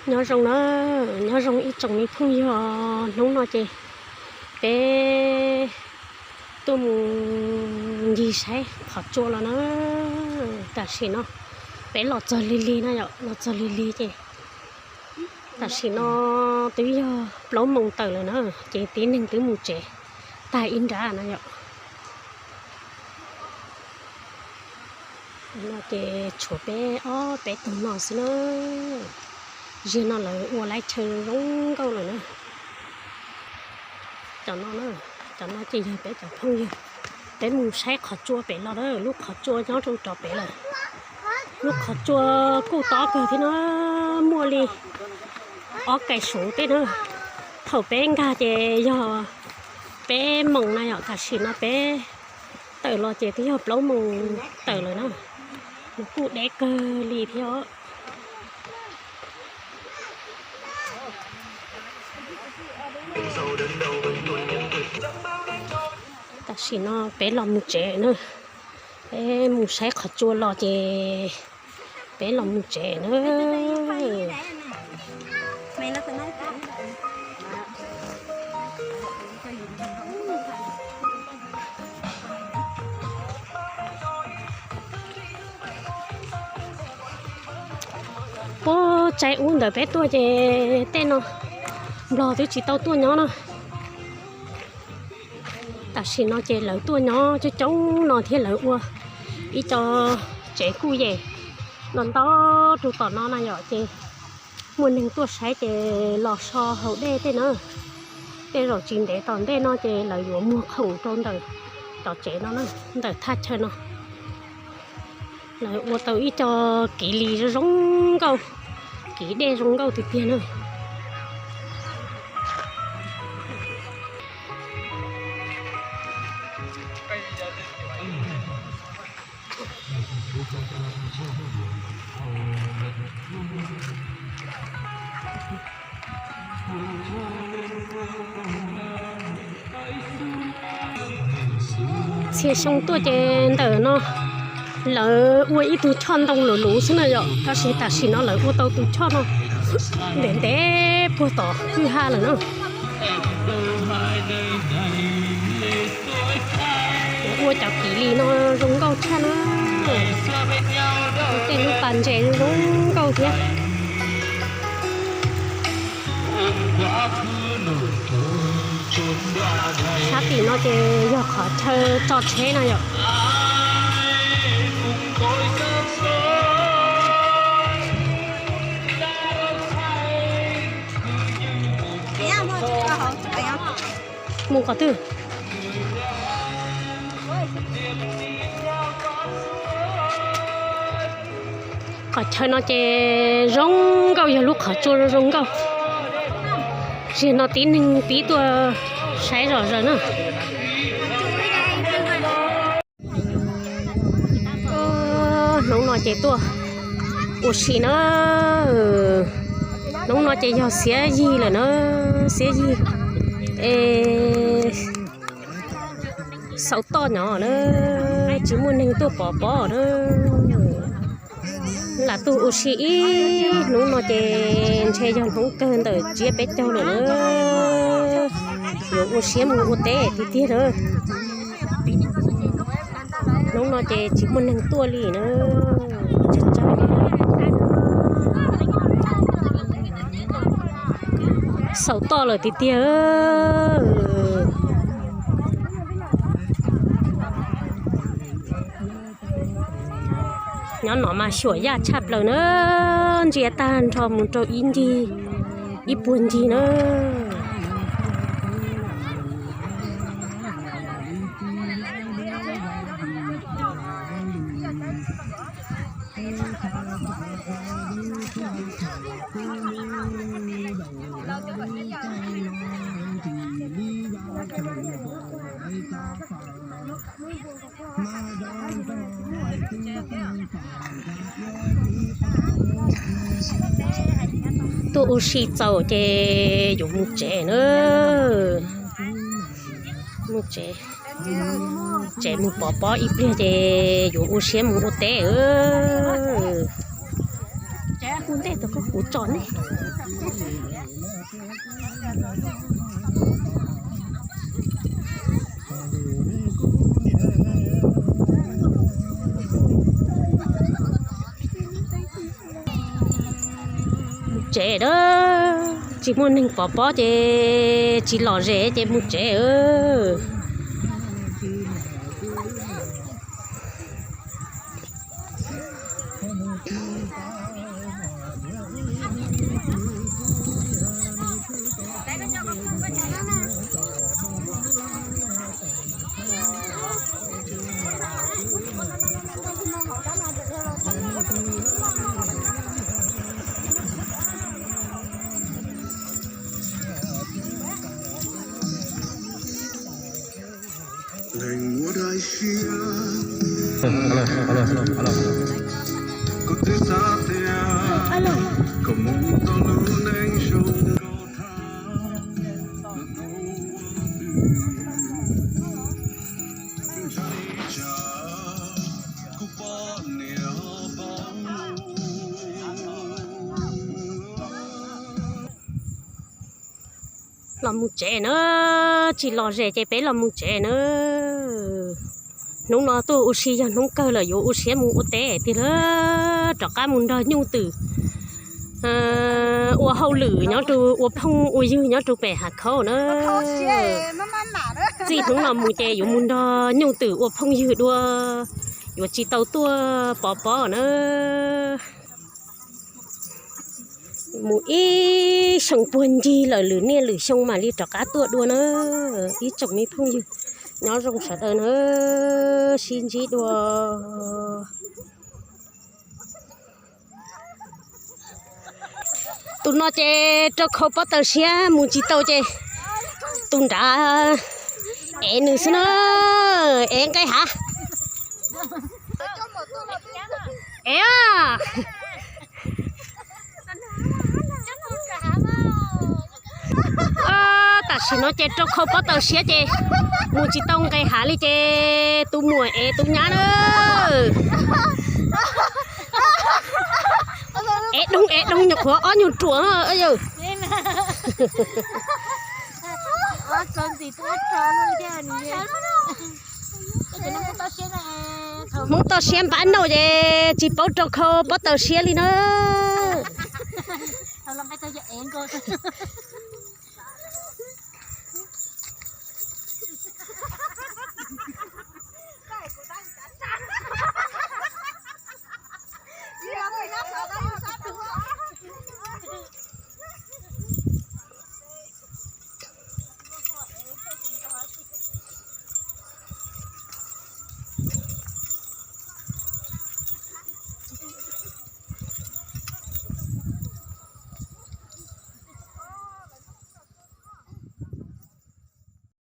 Nyob zoo na, nyob zoo ib tsoom me phooj ywg, hnub no ces peb tuaj mus ncig saib qhov tsua los na. Tam sim no peb los txog lig lig na yom, los txog lig lig ces tam sim no twb yog plaub moos tawm lawm na, ces tib neeg twb mus tsev tag ib nrab na yom. No ces tshuav peb ob peb tug no xwb na. Ziag no lawv ua laib chaw zoo nkauj lawm na. Cov no, cov no ces yog peb cov phooj ywg, peb mus saib qhov tsua pem los na, lub qhov tsua nyob rau rov pem lawm. Lub qhov tsua kuj tob kawg thiab na, muaj li ob kais suv tej na. Thaum peb nkag ces yog peb moos na yom, tam sim no peb tawm los ces twb yog plaub moos tawm lawm na. Nws kuj deb kawg li thiab. Tam sim no peb los mus tsev na, peb mus saib qhov tsua los ces peb los mus tsev na. Puag tsaib ub ntawd peb tuaj ces tej no Nplog twb tsis tau tuaj nyob no. Tam sim no ces lawv tuaj nyob coob coob no thiab, lawv ua ib co tsev kuj yem los ntau rau tom no na yom, ces muaj neeg tuaj saib ces los so haus dej tej na. Tej zaum tsis ntev tom ntej no ces lawv yuav muag khoom rau ntawm cov tsev no na, ntawm thaj chaw no. Lawv ua tau ib co kiv lis zoo zoo nkauj, kiv dej zoo nkauj tiag tiag na. Txhia xyoo tuaj ces ntawm no lawv ua ib tug choj ntoo luv luv xwb na yom, tab sis tam sim no lawv ua tau tus choj no ntev ntev puag tom kwj ha lawm na. Ua cov kiv lis no zoo nkauj tshaj na, tej lub pas ntses zoo nkauj thiab. Sab tim no ces yog qhov chaw tso tsheb no yom. Mus qhov twg? Qhov chaw no ces zoo nkauj, yog lub qhov tsua zoo nkauj. Zaum no tib neeg pib tuaj saib zom zaws na. Hnub no ces tuaj ua si na. Hnub no ces yog xiab yig lawm na, xiab yig es xaus toj nyob na, tsis muaj neeg tuaj pov pob na. Lam tuaj ua si ib hnub no ces ntshe yog hnub kawg ntawm tsiab peb caug lawm na. Yuav ua siab mus ua teb tiag tiag na. Hnub no ces tsis muaj neeg tuaj li na. Xaus toj lawm tiag tiag. Nyob no mas xyuam yaj tshaj plaws na, ntsia tag nrho mus rau ib ncig, ib puag ncig na. Tuaj ua si txaus ces yuav mus tsev na. Mus tsev, tsev mus pov pob ib pliag ces yuav ua siab mus ua teb. Ua ntej tau koj kuv tso nej. Mus tsev a, tsis muaj neeg pov pob ces tsis lom zem ces mus tsev. Los mus tsev na, tsis lom zem ces peb los mus tsev na. Hnub no tuaj ua si yog hnub kawg lawm, yuav ua siab mus ua teb tiag lawm, rov qab mus nrog nyuj twm ua hauj lwm nyob rau, ua phooj ua ywg nyob rau pem hav khaub na. Txij hnub no mus ces yuav mus nrog nyuj twm ua phooj ywg dua, yuav tsis tau tuaj pov pob na. Mus ib xyoo puag ncig lawm, lwm niaj lwm xyoo mam li rov qab tuaj dua na. Ib tsoom me phooj ywg, nyob zoo sawv daws na, sib ntsib dua. Tus no ces rau khau pob taws siab mus tsis tau ces tus nrad ev nws xwb na, ev nqe hav. Ev a. Tam sim no ces rau khau pob taws siab ces mus tsis tau nqe hav li ces tus muam ev tus nyab na. Ev doog ev doog nyuam qhuav ob nyuag ruam yawg. Hmoob toj siab npab nauj ces tsis paub rau khau pob taws siab li na.